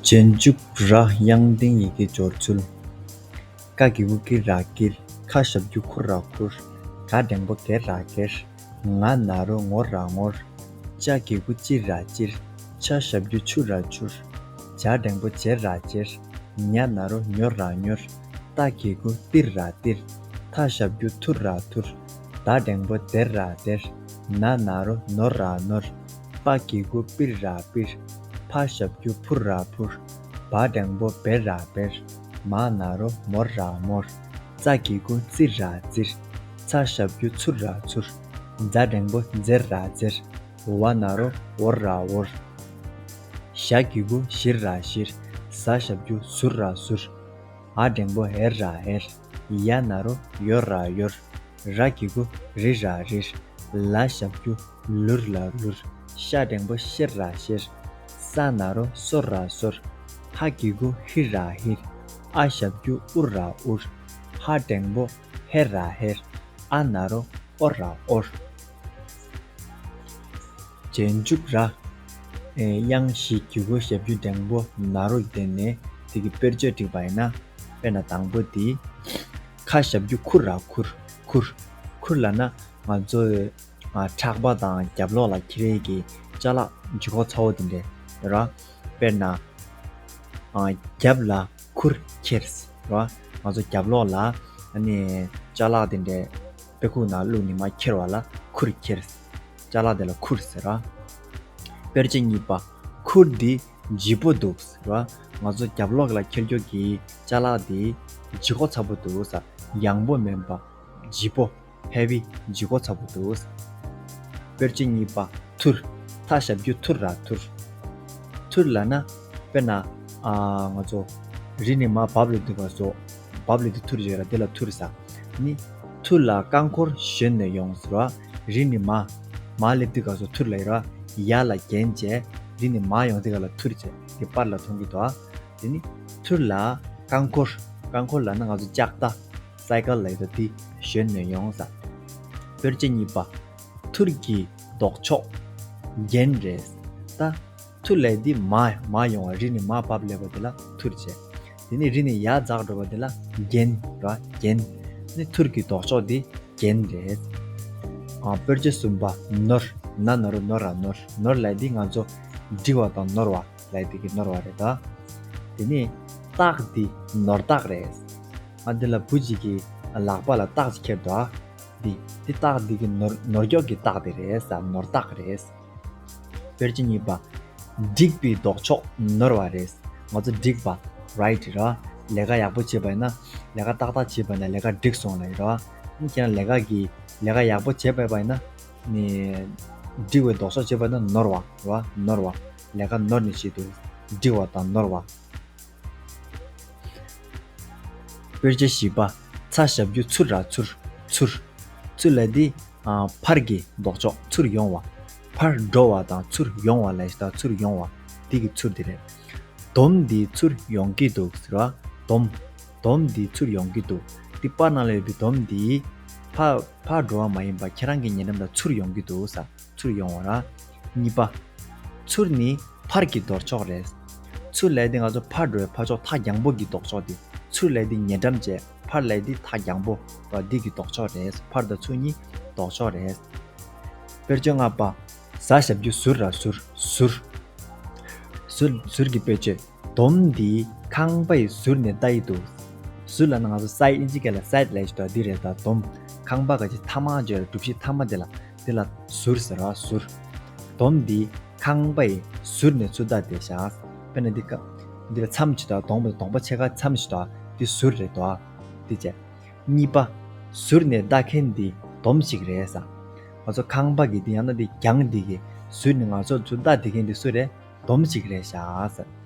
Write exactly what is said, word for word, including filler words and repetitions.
རྗེས་འཇུག་ར། དབྱངས་ལྡན་ཡི་གེ་སྦྱོར་ཚུལ། ཀ་གི་གུ་ཀི་ར་ཀིར། ཁ་ཞབས་ཀྱུ་ཁུ་ར་ཁུར། ག་འགྲེང་བུ་གེ་ར་གེར། ང་ན་རོ་ངོ་ར་ངོར། ཅ་གི་གུ་ཅི་ར་ཅིར། ཆ་ཞབས་ཀྱུ་ཆུ་ར་ཆུར། ཇ་འགྲེང་བུ་ཇེ་ར་ཇེར། ཉ་ན་རོ་ཉོ་ར་ཉོར། ཏ་གི་གུ་ཏིར་ར་ཏིར། ཐ་ཞབས་ཀྱུ་ཐུར་ར་ཐུར། ད་འགྲེང་བུ་དེར་ར་དེར། ན་ན་རོ་ནོར་ར་ནོར། པ་གི་གུ་པིར་ར་པིར། ཕ་ཞབས་ཀྱུ་ཕུར་ར་ཕུར། བ་འགྲེང་བུ་བེར་ར་བེར། མ་ན་རོ་མོར་ར་མོར། ཙ་གི་གུ་ཙིར་ར་ཙིར། ཚ་ཞབས་ཀྱུ་ཚུར་ར་ཚུར། ཛ་འགྲེང་བུ་ཛེར་ར་ཛེར། འོ་བ་ན་རོ་འོར་ར་འོར། ཞ་གི་གུ་ཞིར་ར་ཞིར། ཟ་ཞབས་ཀྱུ་ཟུར་ར་ཟུར། འ་འགྲེང་བུ་འེར་ར་འེར། ཡ་ན་རོ་ཡོར་ར་ཡོར། ར་གི་གུ་རིར་ར་རིར། ལ་ཞབས་ཀྱུ་ལུར་ལ་ལུར། ཤ་འགྲེང་བུ་ཤེར་ར་ཤེར། ས་ན་རོ་སོར་ར་སོར། ཧ་གི་གུ་ཧིར་ར་ཧིར། ཨ་ཞབས་ཀྱུ་ཨུར་ར་ཨུར། ཧ་འགྲེང་བུ་ཧེར་ར་ཧེར། ཨ་ན་རོ་ཨོར་ར་ཨོར། རྗེས་འཇུག་ར། ཨེ། དབྱངས་བཞི་གི་གུ་ཞབས་ཀྱུ་འགྲེང་བུ་ན་རོ་ཡི་སྟེང་ནས་དེ་གི་དཔེར་བརྗོད་བསྒྲིགས་པ་ཡིན་ན། དཔེར་ན་དང་པོ་དེ། ཁ་ཞབས་ཀྱུ་ཁུ་ར་ཁུར། ཁུར། ཁུར་ལབ་ན་ང་ཚོའི་ཨ་ཕྲག་པ་དང་རྒྱབ་ལོགས་ལ་འཁྱེར་ཡས་ཀྱི་ཅ་ལག་ལྗིད་ཁོག་ཚ་བོ་དེ་འདྲས་ར། དཔེར་ན་ཨ་རྒྱབ་ལ་ཁུར་འཁྱེར་ར། ང་ཚོ་རྒྱབ་ལོགས་ལ་ཨ་ནི་ཅ་ལག་དེ་འདྲས་དཔེ་ཁུག་ནང་བླུགས་ནས་མར་འཁྱེར་བ་ལ་ཁུར་འཁྱེར། ཅ་ལག་དེ་ལ་ཁུར་ཟེར་ར། དཔེར་བརྗོད་གཉིས་པ། ཁུར་འདི་ལྗིད་པོ་འདུག་ཟེར་བ། ང་ཚོ་རྒྱབ་ལོགས་ལ་འཁྱེར་རྒྱུ་གི་ཅ་ལག་འདི་ལྗིད་ཁོག་ཚ་པོ་འདུག་ཟེར། ཡང་པོ་མིན་པ། ལྗིད་པོ། ཧེ་བི། ལྗིད་ཁོག་ཚ་པོ་འདུག་ཟེར། དཔེར་བརྗོད་གཉིས་པ། ཐུར། ཐ་ཞབས་ཀྱུ་ཐུར་ར་ཐུར། ཐུར་ལབ་ན། དཔེར་ན། ཨ། ང་ཚོ་རི་ནས་མར་བབས་ལ་འདུག་ག་སོ། བབས་ལ་འདུག་ཐུར་བྱས་ར་དེ་ལ་ཐུར་ཟེར། ནི། ཐུར་ལ་རྐང་འཁོར་ཞོན་ནས་ཡོང་ཟེར་བ། རི་ནས་མར། མར་སླེབས་དུས་སྐབས་སུ་ཐུར་ལ་ཡོད་ར། ཡ་ལ་རྒྱན་བྱས། རི་ནས་མར་ཡོང་དུས་སྐབས་ལ་ཐུར་བྱས། དེ་པར་ལ་མཐོང་གི་འདུག་ཨ། དེ་ནི། ཐུར་ལ་རྐང་འཁོར། རྐང་འཁོར་ལབ་ན་ང་ཚོ་ལྕགས་རྟ། སའི་ཀལ་ལབ་ཡོད་དོ་དེ་ཞོན་ནས་ཡོང་ཟེར། དཔེར་བརྗོད་གཉིས་པ། ཐུར་གྱི་ལྡོག་ཕྱོགས་རྒྱན་རེད། ད། ཐུར་ལབ་དེ་མར་མར་ཡོང་བ། རི་ནས་མར་བབས་སླེབས་པ་དེ་ལ་ཐུར་བྱས། དེ་ནས་རི་ནས་ཡར་འཛེགས་འགྲོ་བ་དེ་ལ་རྒྱན་ར། རྒྱན། ནི་ཐུར་གྱི་ལྡོག་ཕྱོགས་དེ་རྒྱན་རེད། ཨ། དཔེར་བརྗོད་གསུམ་པ། ནོར། ན་ན་རོ་ནོ་ར་ནོར། ནོར་ལབ་དེ་ང་ཚོ་འབྲི་བ་དང་ནོར་བ་ལབ་དེ་གི་ནོར་བ་རེད་ད། དེ་ནས་རྟགས་འདི་ནོར་རྟགས་རེད། ཨ། འདི་ལ་བུ་གཅིག་གི་ལག་པ་ལ་རྟགས་ཅིག་འཁྱེར་འདུག་ཨ། འདི། འདི་རྟགས་འདི་གི་ནོར། ནོར་སྐྱོག་གི་རྟགས་དེ་རེད་ཟེར། ནོར་རྟགས་རེད། དཔེར་བརྗོད་གཉིས་པ། འགྲིག་པའི་ལྡོག་ཕྱོགས་ནོར་བ་རེད། ང་ཚོ་འགྲིག་པ། རའིཊ་ར། ལས་ཀ་ཡག་པོ་བྱས་པ་ཡིན་ན། ལས་ཀ་ཏག་ཏག་བྱས་པ་ཡིན་ན་ལས་ཀ་འགྲིག་སོང་ལབ་ཡོད་ར། ཁྱེད་རང་ལས་ཀ་གི། ལས་ཀ་ཡག་པོ་བྱས་པ་ཡིན་ན། ནི། འགྲིག་པའི་ལྡོག་ཕྱོགས་བྱས་པ་ཡིན་ན་ནོར་བ་ར། ནོར་བ། ལས་ཀ་ནོར་ནས་བྱེད་དུས། འགྲིག་པ་དང་ནོར་བ། དཔེར་བརྗོད་བཞི་པ། ཚ་ཞབས་ཀྱུ་ཚུར་ར་ཚུར། ཚུར། ཚུར་ལབ་དེ། ཨ། ཕར་གྱི་ལྡོག་ཕྱོགས་ཚུར་ཡོང་བ། ཕར་འགྲོ་བ་དང་ཚུར་ཡོང་བ་ལབ་ཡོད་དོ། ཚུར་ཡོང་བ། དེ་གི་ཚུར་དེ་རེད། དོམ་འདི་ཚུར་ཡོང་གི་འདུག་ཟེར་བ། དོམ། དོམ་འདི་ཚུར་ཡོང་གི་འདུག། འདི་པར་ནང་ལ་ཡོད་པའི་དོམ་འདི། ཕར། ཕར་འགྲོ་བ་མ་ཡིན་པ་ཁྱེད་རང་གི་ཉེ་འགྲམ་ལ་ཚུར་ཡོང་གི་འདུག་ཟེར། ཚུར་ཡོང་བ་ར། གཉིས་པ། ཚུར་ནི་ཕར་གྱི་ལྡོག་ཕྱོགས་རེད། ཚུར་ལབ་དེ་ང་ཚོ་ཕར་འགྲོ་བའི་ཕར་ཕྱོགས་ཐག་རྒྱང་པོ་གི་ལྡོག་ཕྱོགས་དེ། ཚུར་ལབ་དེ་ཉེ་འགྲམ་བྱས། ཕར་ལབ་དེ་ཐག་རྒྱང་པོ་བ་འདི་གི་ལྡོག་ཕྱོགས་རེད། ཕར་དང་ཚུར་གཉིས་ལྡོག་ཕྱོགས་རེད། དཔེར་བརྗོད་ལྔ་པ། ཟ་ཞབས་ཀྱུ་ཟུར་ར་ཟུར། ཟུར། ཟུར། ཟུར་གྱི་དཔེར་བརྗོད། དོམ་འདི་ཁང་པའི་ཟུར་ནས་ལྟ་ཡི་འདུག། ཟུར་ལབ་ན་ང་ཚོ་སའིཌ། ཨིན་ཇི་སྐད་ལ་སའིཌ་ལབ་ཀྱི་འདུག། འདི་རེད་ད། དོམ། ཁང་པ་ག་ཅིག་མཐའ་མ་བརྗོད་ལ་གྲུ་བཞི་མཐའ་མ་དེ་ལ། དེ་ལ་ཟུར་ཟེར་བ། ཟུར། དོམ་འདི་ཁང་པའི་ཟུར་ནས་ཚུར་ལྟ་བསྡད་ཤག། དཔེར་ན་འདི་ཀ། འདི་ལ་མཚམས་ཅིག་དང་གདོང་པ་གདོང་པ་ཕྱེད་ཀ་མཚམས་ཤིག་དང་འདི་ཟུར་རེད་དོ། འདི་བྱས། གཉིས་པ། ཟུར་ནས་ལྟ་མཁན་འདི་དོམ་ཞིག་རེད་ཟེར། ང་ཚོ་ཁང་པ་གི་འདི་ཡང་ན་འདི་གྱང་འདི་གི་ཟུར་ནས་ང་ཚོ་ཚུར་ལྟ་བསྡད་མཁན་འདི་སུ་རེད། དོམ་ཞིག་རེད་ཤག་ཟེར།